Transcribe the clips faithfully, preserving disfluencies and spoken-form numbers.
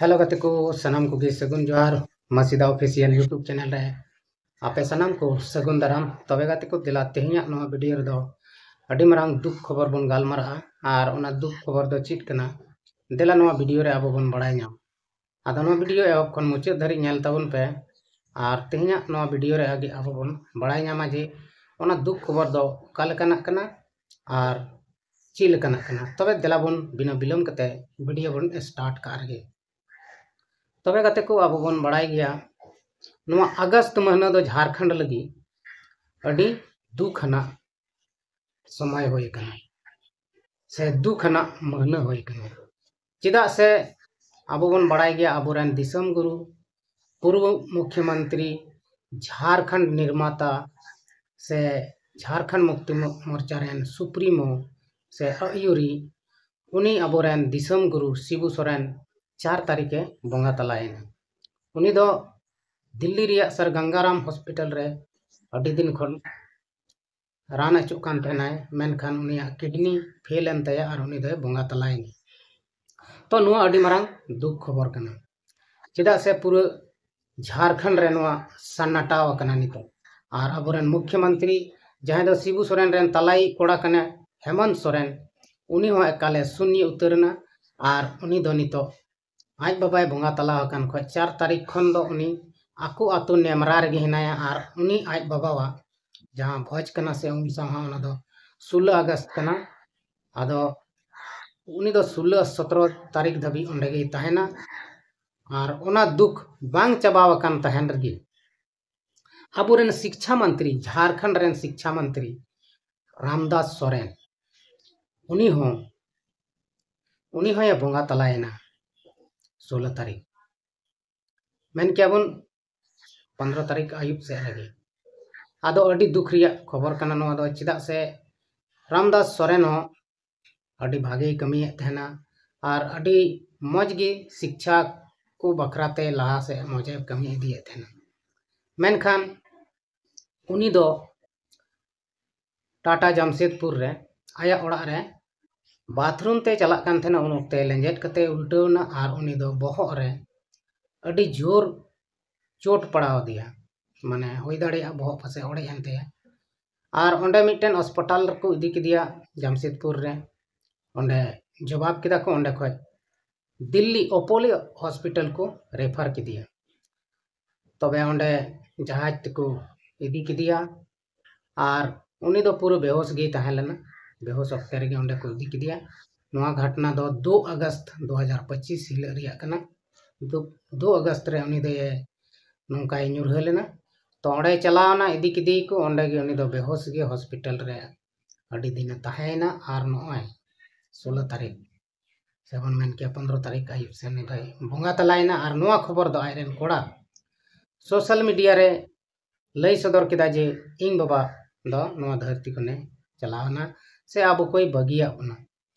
Hello ᱜᱟᱛᱮ ᱠᱚ, ᱥᱟᱱᱟᱢ ᱠᱚᱜᱮ ᱥᱟᱹᱜᱩᱱ ᱡᱚᱦᱟᱨ ᱢᱟᱹᱥᱤᱫᱟ ᱚᱯᱷᱤᱥᱤᱭᱟᱞ YouTube ᱪᱮᱱᱮᱞ ᱨᱮ᱾ ᱟᱯᱮ ᱥᱟᱱᱟᱢ ᱠᱚ ᱥᱟᱹᱜᱩᱱ ᱫᱟᱨᱟᱢ᱾ ᱛᱚᱵᱮ ᱜᱟᱛᱮ ᱠᱚ, ᱫᱮᱞᱟ ᱛᱮᱦᱮᱧᱟᱜ ᱱᱚᱣᱟ ᱵᱷᱤᱰᱤᱭᱳ ᱨᱮᱫᱚ ᱟᱹᱰᱤ ᱢᱟᱨᱟᱝ ᱫᱩᱠ ᱠᱷᱚᱵᱚᱨ ᱵᱚᱱ ᱜᱟᱞᱢᱟᱨᱟᱜᱼᱟ᱾ ᱟᱨ ᱚᱱᱟ ᱫᱩᱠ ᱠᱷᱚᱵᱚᱨ ᱫᱚ ᱪᱮᱫ ᱠᱟᱱᱟ, ᱫᱮᱞᱟ ᱱᱚᱣᱟ ᱵᱷᱤᱰᱤᱭᱳ ᱨᱮ ᱟᱵᱚ ᱵᱚᱱ ᱵᱟᱲᱟᱭ ᱧᱟᱢ᱾ ᱟᱫᱚ ᱱᱚᱣᱟ ᱵᱷᱤᱰᱤᱭᱳ ᱮᱦᱚᱵ ᱠᱷᱚᱱ ᱢᱩᱪᱟᱹᱫ ᱫᱷᱟᱹᱨᱤᱡ ᱧᱮᱞ ᱛᱟᱵᱚᱱ ᱯᱮ᱾ ᱟᱨ ᱛᱮᱦᱮᱧᱟᱜ ᱱᱚᱣᱟ ᱵᱷᱤᱰᱤᱭᱳ ᱨᱮ ᱟᱜᱮ ᱟᱵᱚ ᱵᱚᱱ ᱵᱟᱲᱟᱭ ᱧᱟᱢᱟ ᱡᱮ ᱚᱱᱟ ᱫᱩᱠ ᱠᱷᱚᱵᱚᱨ ᱫᱚ ᱚᱠᱟ ᱞᱮᱠᱟᱱᱟᱜ ᱠᱟᱱᱟ ᱟᱨ ᱪᱮᱫ ᱞᱮᱠᱟᱱᱟᱜ ᱠᱟᱱᱟ᱾ ᱛᱚᱵᱮ ᱫᱮᱞᱟ ᱵᱚᱱ ᱵᱤᱱᱟᱹ ᱵᱤᱞᱚᱢ ᱠᱟᱛᱮ ᱵᱷᱤᱰᱤᱭᱳ ᱵᱚᱱ ᱥᱴᱟᱨᱴ ᱠᱟᱜ ᱨᱮᱜᱮ᱾ ᱛᱚᱵᱮ ᱜᱟᱛᱮ ᱠᱚ, ᱟᱵᱚ ᱵᱚᱱ ᱵᱟᱲᱟᱭ ᱜᱮᱭᱟ, ᱱᱚᱣᱟ ᱟᱜᱚᱥᱴ ᱢᱟᱹᱦᱱᱟᱹ ᱫᱚ ᱡᱷᱟᱲᱠᱷᱚᱸᱰ ᱞᱟᱹᱜᱤᱫ ᱟᱹᱰᱤ ᱫᱩᱠ ᱟᱱᱟᱜ ᱥᱚᱢᱚᱭ ᱦᱩᱭ ᱟᱠᱟᱱᱟ, ᱥᱮ ᱫᱩᱠ ᱟᱱᱟᱜ ᱢᱟᱹᱦᱱᱟᱹ ᱦᱩᱭ ᱟᱠᱟᱱᱟ᱾ ᱪᱮᱫᱟᱜ ᱥᱮ ᱟᱵᱚ ᱵᱚᱱ ᱵᱟᱲᱟᱭ ᱜᱮᱭᱟ, ᱟᱵᱚᱨᱮᱱ ᱫᱤᱥᱚᱢ ᱜᱩᱨᱩ, ᱯᱩᱨᱵᱚ ᱢᱩᱠᱷᱭᱚᱢᱚᱱᱛᱨᱤ, ᱡᱷᱟᱲᱠᱷᱚᱸᱰ ᱱᱤᱨᱢᱟᱛᱟ, ᱥᱮ ᱡᱷᱟᱲᱠᱷᱚᱸᱰ ᱢᱩᱠᱛᱤ ᱢᱚ-, ᱢᱳᱨᱪᱟ ᱨᱮᱱ ᱥᱩᱯᱨᱤᱢᱳ ᱥᱮ ᱟᱹᱭᱩᱨᱤ, ᱩᱱᱤ ᱟᱵᱚᱨᱮᱱ ᱫᱤᱥᱚᱢ ᱜᱩᱨᱩ ᱥᱤᱵᱩ ᱥᱚᱨᱮᱱ ᱪᱟᱨ ᱛᱟᱹᱨᱤᱠᱷᱮ ᱵᱚᱸᱜᱟ ᱛᱟᱞᱟᱭᱮᱱᱟ᱾ ᱩᱱᱤ ᱫᱚ ᱫᱤᱞᱞᱤ ᱨᱮᱭᱟᱜ ᱥᱟᱨ ᱜᱟᱝᱜᱟᱨᱟᱢ ᱦᱚᱥᱯᱤᱴᱟᱞ ᱨᱮ ᱟᱹᱰᱤ ᱫᱤᱱ ᱠᱷᱚᱱ ᱨᱟᱱ ᱦᱚᱪᱚᱜ ᱠᱟᱱ ᱛᱟᱦᱮᱱᱟᱭ, ᱢᱮᱱᱠᱷᱟᱱ ᱩᱱᱤᱭᱟᱜ ᱠᱤᱰᱱᱤ ᱯᱷᱮᱞ ᱮᱱ ᱛᱟᱭᱟ ᱟᱨ ᱩᱱᱤ ᱫᱚᱭ ᱵᱚᱸᱜᱟ ᱛᱟᱞᱟᱭᱮᱱᱟ᱾ ᱛᱚ ᱱᱚᱣᱟ ᱟᱹᱰᱤ ᱢᱟᱨᱟᱝ ᱫᱩᱠ ᱠᱷᱚᱵᱚᱨ ᱠᱟᱱᱟ, ᱪᱮᱫᱟᱜ ᱥᱮ ᱯᱩᱨᱟᱹ ᱡᱷᱟᱲᱠᱷᱚᱸᱰ ᱨᱮ ᱱᱚᱣᱟ ᱥᱟᱱᱱᱟᱴᱟᱣ ᱟᱠᱟᱱᱟ ᱱᱤᱛᱚᱜ᱾ ᱟᱨ ᱟᱵᱚᱨᱮᱱ ᱢᱩᱠᱷᱭᱚᱢᱚᱱᱛᱨᱤ, ᱡᱟᱦᱟᱸᱭ ᱫᱚ ᱥᱤᱵᱩ ᱥᱚᱨᱮᱱ ᱨᱮᱱ ᱛᱟᱞᱟᱭᱤᱡ ᱠᱚᱲᱟ ᱠᱟᱱᱟᱭ, ᱦᱮᱢᱚᱱᱛ ᱥᱚᱨᱮᱱ, ᱩᱱᱤ ᱦᱚᱸ ᱮᱠᱟᱞᱮ ᱥᱩᱱᱭᱚ ᱩᱛᱟᱹᱨ ᱮᱱᱟ᱾ ᱟᱨ ᱩᱱᱤ ᱫᱚ ᱱᱤᱛᱚᱜ ᱟᱡ ᱵᱟᱵᱟᱭ ᱵᱚᱸᱜᱟ ᱛᱟᱞᱟ ᱟᱠᱟᱱ ᱠᱷᱚᱱ ᱪᱟᱨ ᱛᱟᱹᱨᱤᱠᱷ ᱠᱷᱚᱱ ᱫᱚ ᱩᱱᱤ ᱟᱠᱚ ᱟᱹᱛᱩ ᱱᱮᱢᱨᱟ ᱨᱮᱜᱮ ᱦᱮᱱᱟᱭᱟ᱾ ᱟᱨ ᱩᱱᱤ ᱟᱡ ᱵᱟᱵᱟᱣᱟᱜ ᱡᱟᱦᱟᱸ ᱵᱷᱚᱡᱽ ᱠᱟᱱᱟ ᱥᱮ ᱩᱢ ᱥᱟᱶᱦᱟ, ᱚᱱᱟ ᱫᱚ ᱥᱳᱞᱳ ᱟᱜᱚᱥᱴ ᱠᱟᱱᱟ᱾ ᱟᱫᱚ ᱩᱱᱤ ᱫᱚ ᱥᱳᱞᱳ ᱥᱚᱛᱨᱚ ᱛᱟᱹᱨᱤᱠᱷ ᱫᱷᱟᱹᱵᱤᱡ ᱚᱸᱰᱮ ᱜᱮᱭ ᱛᱟᱦᱮᱱᱟ᱾ ᱟᱨ ᱚᱱᱟ ᱫᱩᱠ ᱵᱟᱝ ᱪᱟᱵᱟᱣ ᱟᱠᱟᱱ ᱛᱟᱦᱮᱱ ᱨᱮᱜᱮ ᱟᱵᱚᱨᱮᱱ ᱥᱤᱠᱪᱷᱟ ᱢᱚᱱᱛᱨᱤ, ᱡᱷᱟᱲᱠᱷᱚᱸᱰ ᱨᱮᱱ ᱥᱤᱠᱪᱷᱟ ᱢᱚᱱᱛᱨᱤ ᱨᱟᱢᱫᱟᱥ ᱥᱚᱨᱮᱱ, ᱩᱱᱤ ᱦᱚᱸ, ᱩᱱᱤ ᱦᱚᱸᱭ ᱵᱚᱸᱜᱟ ᱛᱟᱞᱟᱭᱮᱱᱟ ᱥᱳᱞᱳ ᱛᱟᱹᱨᱤᱠᱷ, ᱢᱮᱱ ᱠᱮᱭᱟ ᱵᱚᱱ ᱯᱚᱱᱨᱚ ᱛᱟᱹᱨᱤᱠᱷ ᱟᱹᱭᱩᱵ ᱥᱮᱫ ᱨᱮᱜᱮ᱾ ᱟᱫᱚ ᱟᱹᱰᱤ ᱫᱩᱠ ᱨᱮᱭᱟᱜ ᱠᱷᱚᱵᱚᱨ ᱠᱟᱱᱟ ᱱᱚᱣᱟ ᱫᱚ, ᱪᱮᱫᱟᱜ ᱥᱮ ᱨᱟᱢᱫᱟᱥ ᱥᱚᱨᱮᱱ ᱦᱚᱸ ᱟᱹᱰᱤ ᱵᱷᱟᱜᱮᱭ ᱠᱟᱹᱢᱤᱭᱮᱫ ᱛᱟᱦᱮᱱᱟ ᱟᱨ ᱟᱹᱰᱤ ᱢᱚᱡᱽ ᱜᱮ ᱥᱤᱠᱪᱷᱟ ᱠᱚ ᱵᱟᱠᱷᱨᱟ ᱛᱮ ᱞᱟᱦᱟ ᱥᱮᱫ ᱢᱚᱡᱮ ᱠᱟᱹᱢᱤ ᱤᱫᱤᱭᱮᱫ ᱛᱟᱦᱮᱱᱟ᱾ ᱢᱮᱱᱠᱷᱟᱱ ᱩᱱᱤ ᱫᱚ ᱴᱟᱴᱟ ᱡᱟᱢᱥᱮᱫᱽᱯᱩᱨ ᱨᱮ ᱟᱭᱟᱜ ᱚᱲᱟᱜ ᱨᱮ ᱵᱟᱛᱷᱨᱩᱢ ᱛᱮ ᱪᱟᱞᱟᱜ ᱠᱟᱱ ᱛᱟᱦᱮᱱᱟ, ᱩᱱ ᱚᱠᱛᱮ ᱞᱮᱸᱡᱮᱫ ᱠᱟᱛᱮ ᱩᱞᱴᱟᱹᱣ ᱮᱱᱟ ᱟᱨ ᱩᱱᱤ ᱫᱚ ᱵᱚᱦᱚᱜ ᱨᱮ ᱟᱹᱰᱤ ᱡᱳᱨ ᱪᱳᱴ ᱯᱟᱲᱟᱣ ᱟᱫᱮᱭᱟ᱾ ᱢᱟᱱᱮ, ᱦᱩᱭ ᱫᱟᱲᱮᱭᱟᱜᱼᱟ ᱵᱚᱦᱚᱜ ᱯᱟᱥᱮ ᱚᱲᱮᱡ ᱮᱱ ᱛᱟᱭᱟ᱾ ᱟᱨ ᱚᱸᱰᱮ ᱢᱤᱫᱴᱮᱱ ᱦᱚᱥᱯᱤᱴᱟᱞ ᱨᱮᱠᱚ ᱤᱫᱤ ᱠᱮᱫᱮᱭᱟ ᱡᱟᱢᱥᱮᱫᱽᱯᱩᱨ ᱨᱮ᱾ ᱚᱸᱰᱮ ᱡᱚᱵᱟᱵ ᱠᱮᱫᱟ ᱠᱚ, ᱚᱸᱰᱮ ᱠᱷᱚᱡ ᱫᱤᱞᱞᱤ ᱚᱯᱳᱞᱳ ᱦᱚᱥᱯᱤᱴᱟᱞ ᱠᱚ ᱨᱮᱯᱷᱟᱨ ᱠᱮᱫᱮᱭᱟ᱾ ᱛᱚᱵᱮ ᱚᱸᱰᱮ ᱡᱟᱦᱟᱡᱽ ᱛᱮᱠᱚ ᱤᱫᱤ ᱠᱮᱫᱮᱭᱟ ᱟᱨ ᱩᱱᱤ ᱫᱚ ᱯᱩᱨᱟᱹ ᱵᱮᱦᱳᱥ ᱜᱮᱭ ᱛᱟᱦᱮᱸ ᱞᱮᱱᱟ᱾ ᱵᱮᱦᱳᱥ ᱚᱠᱛᱮ ᱨᱮᱜᱮ ᱚᱸᱰᱮ ᱠᱚ ᱤᱫᱤ ᱠᱮᱫᱮᱭᱟ᱾ ᱱᱚᱣᱟ ᱜᱷᱚᱴᱱᱟ ᱫᱚ ᱫᱩ ᱟᱜᱚᱥᱴ ᱫᱩ ᱦᱟᱡᱟᱨ ᱯᱚᱸᱪᱤᱥ ᱦᱤᱞᱳᱜ ᱨᱮᱭᱟᱜ ᱠᱟᱱᱟ᱾ ᱫᱩ, ᱫᱩ ᱟᱜᱚᱥᱴ ᱨᱮ ᱩᱱᱤ ᱫᱚ ᱱᱚᱝᱠᱟᱭ ᱧᱩᱨᱦᱟᱹ ᱞᱮᱱᱟ᱾ ᱛᱚ ᱚᱸᱰᱮ ᱪᱟᱞᱟᱣ ᱮᱱᱟ, ᱤᱫᱤ ᱠᱮᱫᱮᱭᱟᱠᱚ, ᱚᱸᱰᱮ ᱜᱮ ᱩᱱᱤ ᱫᱚ ᱵᱮᱦᱳᱥ ᱜᱮ ᱦᱚᱥᱯᱤᱴᱟᱞ ᱨᱮ ᱟᱹᱰᱤ ᱫᱤᱱᱮ ᱛᱟᱦᱮᱸᱭᱮᱱᱟ᱾ ᱟᱨ ᱱᱚᱜᱼᱚᱭ ᱥᱳᱞᱳ ᱛᱟᱹᱨᱤᱠᱷ ᱥᱮ ᱵᱚᱱ ᱢᱮᱱ ᱠᱮᱭᱟ ᱯᱚᱱᱫᱽᱨᱚ ᱛᱟᱹᱨᱤᱠᱷ ᱟᱹᱭᱩᱵ ᱥᱮᱱ ᱩᱱᱤ ᱫᱚᱭ ᱵᱚᱸᱜᱟ ᱛᱟᱞᱟᱭᱮᱱᱟ᱾ ᱟᱨ ᱱᱚᱣᱟ ᱠᱷᱚᱵᱚᱨ ᱫᱚ ᱟᱡᱨᱮᱱ ᱠᱚᱲᱟ ᱥᱳᱥᱟᱞ ᱢᱤᱰᱤᱭᱟ ᱨᱮ ᱞᱟᱹᱭ ᱥᱚᱫᱚᱨ ᱠᱮᱫᱟ ᱡᱮ ᱤᱧ ᱵᱟᱵᱟ ᱫᱚ ᱱᱚᱣᱟ ᱫᱷᱟᱹᱨᱛᱤ ᱠᱷᱚᱱᱮ ᱪᱟᱞᱟᱣ ᱮᱱᱟ ᱥᱮ ᱟᱵᱚ ᱠᱚᱭ ᱵᱟᱹᱜᱤᱭᱟᱜ ᱵᱚᱱᱟ᱾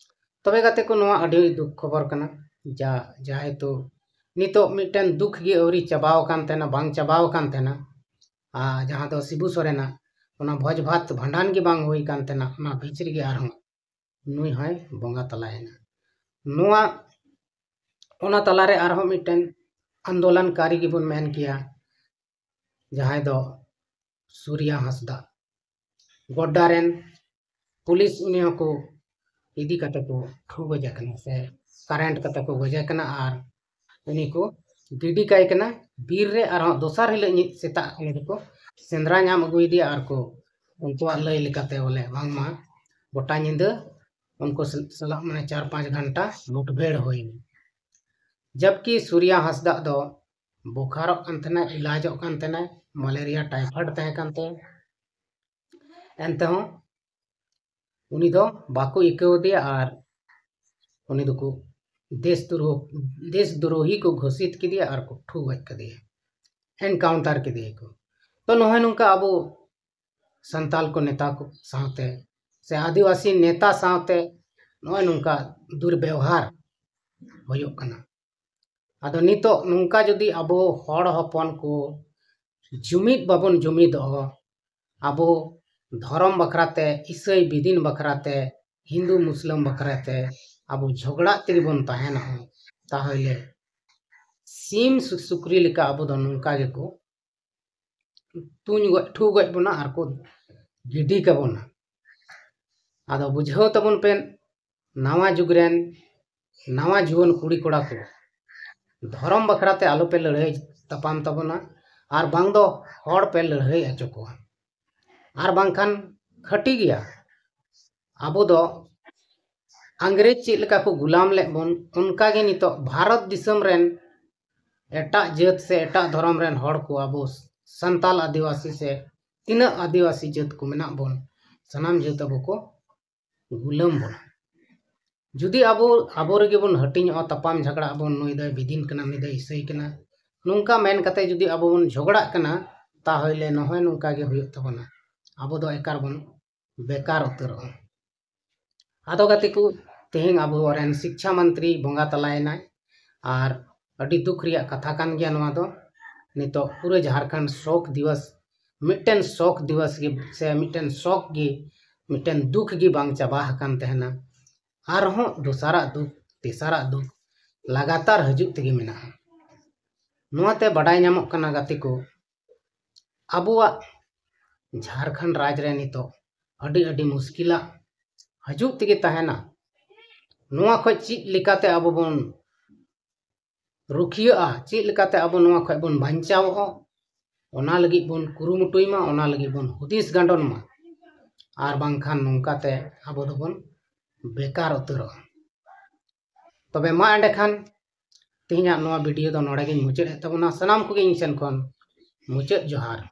ᱛᱚᱵᱮ ᱜᱟᱛᱮ ᱠᱚ, ᱱᱚᱣᱟ ᱟᱹᱰᱤ ᱫᱩᱠ ᱠᱷᱚᱵᱚᱨ ᱠᱟᱱᱟ᱾ ᱡᱟ ᱡᱮᱦᱮᱛᱩ ᱱᱤᱛᱚᱜ ᱢᱤᱫᱴᱮᱱ ᱫᱩᱠ ᱜᱮ ᱟᱹᱣᱨᱤ ᱪᱟᱵᱟᱣ ᱟᱠᱟᱱ ᱛᱟᱦᱮᱱᱟ, ᱵᱟᱝ ᱪᱟᱵᱟᱣ ᱟᱠᱟᱱ ᱛᱟᱦᱮᱱᱟ᱾ ᱟᱨ ᱡᱟᱦᱟᱸ ᱫᱚ ᱥᱤᱵᱩ ᱥᱚᱨᱮᱱᱟᱜ ᱚᱱᱟ ᱵᱷᱚᱡᱽ ᱵᱷᱟᱛ ᱵᱷᱟᱸᱰᱟᱱ ᱜᱮ ᱵᱟᱝ ᱦᱩᱭ ᱟᱠᱟᱱ ᱛᱟᱦᱮᱱᱟ, ᱚᱱᱟ ᱵᱤᱪ ᱨᱮᱜᱮ ᱟᱨᱦᱚᱸ ᱱᱩᱭ ᱦᱚᱸᱭ ᱵᱚᱸᱜᱟ ᱛᱟᱞᱟᱭᱮᱱᱟ᱾ ᱱᱚᱣᱟ, ᱚᱱᱟ ᱛᱟᱞᱟᱨᱮ ᱟᱨᱦᱚᱸ ᱢᱤᱫᱴᱮᱱ ᱟᱱᱫᱳᱞᱚᱱᱠᱟᱨᱤ ᱜᱮᱵᱚᱱ ᱢᱮᱱ ᱠᱮᱭᱟ, ᱡᱟᱦᱟᱸᱭ ᱫᱚ ᱥᱩᱨᱭᱟ ᱦᱟᱸᱥᱫᱟ, ᱜᱚᱰᱰᱟ ᱨᱮᱱ ᱯᱩᱞᱤᱥ ᱩᱱᱤ ᱦᱚᱸᱠᱚ ᱤᱫᱤ ᱠᱟᱛᱮ ᱠᱚ ᱴᱷᱩ ᱜᱚᱡᱮ ᱠᱟᱱᱟ ᱥᱮ ᱠᱟᱨᱮᱱᱴ ᱠᱟᱛᱮ ᱠᱚ ᱜᱚᱡᱮ ᱠᱟᱱᱟ ᱟᱨ ᱩᱱᱤ ᱠᱚ ᱜᱤᱰᱤ ᱠᱟᱭ ᱠᱟᱱᱟ ᱵᱤᱨ ᱨᱮ᱾ ᱟᱨᱦᱚᱸ ᱫᱚᱥᱟᱨ ᱦᱤᱞᱳᱜ ᱧᱤᱫ ᱥᱮᱛᱟᱜ ᱩᱱᱤ ᱫᱚᱠᱚ ᱥᱮᱸᱫᱽᱨᱟ ᱧᱟᱢ ᱟᱹᱜᱩᱭᱮᱫᱮᱭᱟ ᱟᱨ ᱠᱚ, ᱩᱱᱠᱩᱣᱟᱜ ᱞᱟᱹᱭ ᱞᱮᱠᱟᱛᱮ ᱵᱚᱞᱮ ᱵᱟᱝᱢᱟ ᱜᱚᱴᱟ ᱧᱤᱫᱟᱹ ᱩᱱᱠᱩ ᱥᱟᱞᱟᱜ ᱢᱟᱱᱮ ᱪᱟᱨ ᱯᱟᱸᱪ ᱜᱷᱚᱱᱴᱟ ᱢᱩᱴᱵᱷᱮᱲ ᱦᱩᱭᱱᱟ᱾ ᱡᱟᱵᱠᱤ ᱥᱩᱨᱭᱟ ᱦᱟᱸᱥᱫᱟ ᱫᱚ ᱵᱳᱠᱷᱟᱨᱚᱜ ᱠᱟᱱ ᱛᱟᱦᱮᱱᱟ, ᱤᱞᱟᱡᱚᱜ ᱠᱟᱱ ᱛᱟᱦᱮᱱᱟ, ᱢᱟᱞᱮᱨᱤᱭᱟ ᱴᱟᱭᱯᱷᱚᱭᱮᱰ ᱛᱟᱦᱮᱸ ᱠᱟᱱ ᱛᱟᱭᱟ᱾ ᱮᱱᱛᱮᱦᱚᱸ ᱩᱱᱤ ᱫᱚ ᱵᱟᱠᱚ ᱤᱠᱟᱹᱣ ᱟᱫᱮᱭᱟ ᱟᱨ ᱩᱱᱤ ᱫᱚᱠᱚ ᱫᱮᱥ ᱫᱨᱳᱦ ᱫᱮᱥ ᱫᱨᱳᱦᱤ ᱠᱚ ᱜᱷᱳᱥᱤᱛ ᱠᱮᱫᱮᱭᱟ ᱟᱨ ᱠᱚ ᱴᱷᱩ ᱜᱚᱡ ᱠᱮᱫᱮᱭᱟ, ᱮᱱᱠᱟᱣᱩᱱᱴᱟᱨ ᱠᱮᱫᱮᱭᱟ ᱠᱚ᱾ ᱛᱚ ᱱᱚᱜᱼᱚᱭ ᱱᱚᱝᱠᱟ ᱟᱵᱚ ᱥᱟᱱᱛᱟᱞ ᱠᱚ ᱱᱮᱛᱟ ᱠᱚ ᱥᱟᱶᱛᱮ ᱥᱮ ᱟᱹᱫᱤᱵᱟᱹᱥᱤ ᱱᱮᱛᱟ ᱥᱟᱶᱛᱮ ᱱᱚᱜᱼᱚᱭ ᱱᱚᱝᱠᱟ ᱫᱩᱨᱵᱮᱣᱦᱟᱨ ᱦᱩᱭᱩᱜ ᱠᱟᱱᱟ᱾ ᱟᱫᱚ ᱱᱤᱛᱚᱜ ᱱᱚᱝᱠᱟ ᱡᱩᱫᱤ ᱟᱵᱚ ᱦᱚᱲ ᱦᱚᱯᱚᱱ ᱠᱚ ᱡᱩᱢᱤᱫ ᱵᱟᱵᱚᱱ ᱡᱩᱢᱤᱫᱚᱜᱼᱟ, ᱟᱵᱚ ᱫᱷᱚᱨᱚᱢ ᱵᱟᱠᱷᱨᱟᱛᱮ, ᱤᱥᱟᱹᱭ ᱵᱤᱫᱤᱱ ᱵᱟᱠᱷᱨᱟᱛᱮ, ᱦᱤᱱᱫᱩ ᱢᱩᱥᱞᱟᱹᱢ ᱵᱟᱠᱷᱨᱟ ᱛᱮ ᱟᱵᱚ ᱡᱷᱚᱜᱽᱲᱟᱜ ᱛᱮᱜᱮ ᱵᱚᱱ ᱛᱟᱦᱮᱱᱟ, ᱛᱟᱦᱚᱞᱮ ᱥᱤᱢ ᱥᱩ- ᱥᱩᱠᱨᱤ ᱞᱮᱠᱟ ᱟᱵᱚ ᱫᱚ ᱱᱚᱝᱠᱟ ᱜᱮᱠᱚ ᱛᱩᱧ ᱜᱚᱡ ᱴᱷᱩ ᱜᱚᱡ ᱵᱚᱱᱟ ᱟᱨ ᱠᱚ ᱜᱤᱰᱤ ᱠᱟᱵᱚᱱᱟ᱾ ᱟᱫᱚ ᱵᱩᱡᱷᱟᱹᱣ ᱛᱟᱵᱚᱱ ᱯᱮ, ᱱᱟᱣᱟ ᱡᱩᱜᱽ ᱨᱮᱱ ᱱᱟᱣᱟ ᱡᱩᱣᱟᱹᱱ ᱠᱩᱲᱤ ᱠᱚᱲᱟ ᱠᱚ, ᱫᱷᱚᱨᱚᱢ ᱵᱟᱠᱷᱨᱟ ᱛᱮ ᱟᱞᱚ ᱯᱮ ᱞᱟᱹᱲᱦᱟᱹᱭ ᱛᱟᱯᱟᱢ ᱛᱟᱵᱚᱱᱟ, ᱟᱨ ᱵᱟᱝ ᱫᱚ ᱦᱚᱲ ᱯᱮ ᱞᱟᱹᱲᱦᱟᱹᱭ ᱦᱚᱪᱚ ᱠᱚᱣᱟ᱾ ᱟᱨ ᱵᱟᱝᱠᱷᱟᱱ ᱠᱷᱟᱹᱴᱤ ᱜᱮᱭᱟ, ᱟᱵᱚ ᱫᱚ ᱤᱝᱨᱮᱡᱽ ᱪᱮᱫ ᱞᱮᱠᱟ ᱠᱚ ᱜᱩᱞᱟᱢ ᱞᱮᱫ ᱵᱚᱱ, ᱚᱱᱠᱟ ᱜᱮ ᱱᱤᱛᱚᱜ ᱵᱷᱟᱨᱚᱛ ᱫᱤᱥᱚᱢ ᱨᱮᱱ ᱮᱴᱟᱜ ᱡᱟᱹᱛ ᱥᱮ ᱮᱴᱟᱜ ᱫᱷᱚᱨᱚᱢ ᱨᱮᱱ ᱦᱚᱲ ᱠᱚ ᱟᱵᱚ ᱥᱟᱱᱛᱟᱞ ᱟᱹᱫᱤᱵᱟᱹᱥᱤ ᱥᱮ ᱛᱤᱱᱟᱹᱜ ᱟᱹᱫᱤᱵᱟᱹᱥᱤ ᱡᱟᱹᱛ ᱠᱚ ᱢᱮᱱᱟᱜ ᱵᱚᱱ, ᱥᱟᱱᱟᱢ ᱡᱟᱹᱛ ᱟᱵᱚ ᱠᱚ ᱜᱩᱞᱟᱹᱢ ᱵᱚᱱᱟ᱾ ᱡᱩᱫᱤ ᱟᱵᱚ ᱟᱵᱚ ᱨᱮᱜᱮ ᱵᱚᱱ ᱦᱟᱹᱴᱤᱧᱚᱜᱼᱟ, ᱛᱟᱯᱟᱢ ᱡᱷᱟᱜᱽᱲᱟᱜ ᱟᱵᱚᱱ, ᱱᱩᱭ ᱫᱚᱭ ᱵᱤᱫᱤᱱ ᱠᱟᱱᱟ, ᱱᱩᱭ ᱫᱚᱭ ᱤᱥᱟᱹᱭ ᱠᱟᱱᱟ, ᱱᱚᱝᱠᱟ ᱢᱮᱱ ᱠᱟᱛᱮ ᱡᱩᱫᱤ ᱟᱵᱚ ᱵᱚᱱ ᱡᱷᱚᱜᱽᱲᱟᱜ ᱠᱟᱱᱟ, ᱛᱟᱦᱚᱞᱮ ᱱᱚᱜᱼᱚᱭ ᱱᱚᱝᱠᱟ ᱜᱮ ᱦᱩᱭᱩᱜ ᱛᱟᱵᱚᱱᱟ, ᱟᱵᱚ ᱫᱚ ᱮᱠᱟᱨ ᱵᱚᱱ ᱵᱮᱠᱟᱨ ᱩᱛᱟᱹᱨᱚᱜᱼᱟ᱾ ᱟᱫᱚ ᱜᱟᱛᱮ ᱠᱚ, ᱛᱮᱦᱮᱧ ᱟᱵᱚ ᱨᱮᱱ ᱥᱤᱠᱪᱷᱟ ᱢᱚᱱᱛᱨᱤ ᱵᱚᱸᱜᱟ ᱛᱟᱞᱟᱭᱮᱱᱟᱭ, ᱟᱨ ᱟᱹᱰᱤ ᱫᱩᱠ ᱨᱮᱭᱟᱜ ᱠᱟᱛᱷᱟ ᱠᱟᱱ ᱜᱮᱭᱟ ᱱᱚᱣᱟ ᱫᱚ᱾ ᱱᱤᱛᱚᱜ ᱯᱩᱨᱟᱹ ᱡᱷᱟᱲᱠᱷᱚᱸᱰ ᱥᱳᱠ ᱫᱤᱵᱚᱥ, ᱢᱤᱫᱴᱮᱱ ᱥᱳᱠ ᱫᱤᱵᱚᱥ ᱜᱮ ᱥᱮ ᱢᱤᱫᱴᱮᱱ ᱥᱳᱠ ᱜᱮ, ᱢᱤᱫᱴᱮᱱ ᱫᱩᱠ ᱜᱮ ᱵᱟᱝ ᱪᱟᱵᱟ ᱟᱠᱟᱱ ᱛᱟᱦᱮᱱᱟ᱾ ᱟᱨᱦᱚᱸ ᱫᱚᱥᱟᱨᱟᱜ ᱫᱩᱠ, ᱛᱮᱥᱟᱨᱟᱜ ᱫᱩᱠ ᱞᱟᱜᱟᱛᱟᱨ ᱦᱤᱡᱩᱜ ᱛᱮᱜᱮ ᱢᱮᱱᱟᱜᱼᱟ᱾ ᱱᱚᱣᱟᱛᱮ ᱵᱟᱰᱟᱭ ᱧᱟᱢᱚᱜ ᱠᱟᱱᱟ ᱜᱟᱛᱮ ᱠᱚ, ᱟᱵᱚᱣᱟᱜ ᱡᱷᱟᱲᱠᱷᱚᱸᱰ ᱨᱟᱡᱽ ᱨᱮ ᱱᱤᱛᱚᱜ ᱟᱹᱰᱤ ᱟᱹᱰᱤ ᱢᱩᱥᱠᱤᱞᱟᱜ ᱦᱤᱡᱩᱜ ᱛᱮᱜᱮ ᱛᱟᱦᱮᱱᱟ᱾ ᱱᱚᱣᱟ ᱠᱷᱚᱡ ᱪᱮᱫ ᱞᱮᱠᱟᱛᱮ ᱟᱵᱚ ᱵᱚᱱ ᱨᱩᱠᱷᱤᱭᱟᱹᱜᱼᱟ, ᱪᱮᱫ ᱞᱮᱠᱟᱛᱮ ᱟᱵᱚ ᱱᱚᱣᱟ ᱠᱷᱚᱡ ᱵᱚᱱ ᱵᱟᱧᱪᱟᱣᱚᱜᱼᱟ, ᱚᱱᱟ ᱞᱟᱹᱜᱤᱫ ᱵᱚᱱ ᱠᱩᱨᱩᱢᱩᱴᱩᱭ ᱢᱟ, ᱚᱱᱟ ᱞᱟᱹᱜᱤᱫ ᱵᱚᱱ ᱦᱩᱫᱤᱥ ᱜᱟᱸᱰᱚᱱ ᱢᱟ, ᱟᱨ ᱵᱟᱝᱠᱷᱟᱱ ᱱᱚᱝᱠᱟᱛᱮ ᱟᱵᱚ ᱫᱚᱵᱚᱱ ᱵᱮᱠᱟᱨ ᱩᱛᱟᱹᱨᱚᱜᱼᱟ᱾ ᱛᱚᱵᱮ ᱢᱟ ᱮᱸᱰᱮᱠᱷᱟᱱ ᱛᱮᱦᱮᱧᱟᱜ ᱱᱚᱣᱟ ᱵᱷᱤᱰᱤᱭᱳ ᱫᱚ ᱱᱚᱰᱮ ᱜᱤᱧ ᱢᱩᱪᱟᱹᱫ ᱮᱫ ᱛᱟᱵᱚᱱᱟ᱾ ᱥᱟᱱᱟᱢ ᱠᱚᱜᱮ ᱤᱧ ᱥᱮᱱ ᱠᱷᱚᱱ ᱢᱩᱪᱟᱹᱫ ᱡᱚᱦᱟᱨ᱾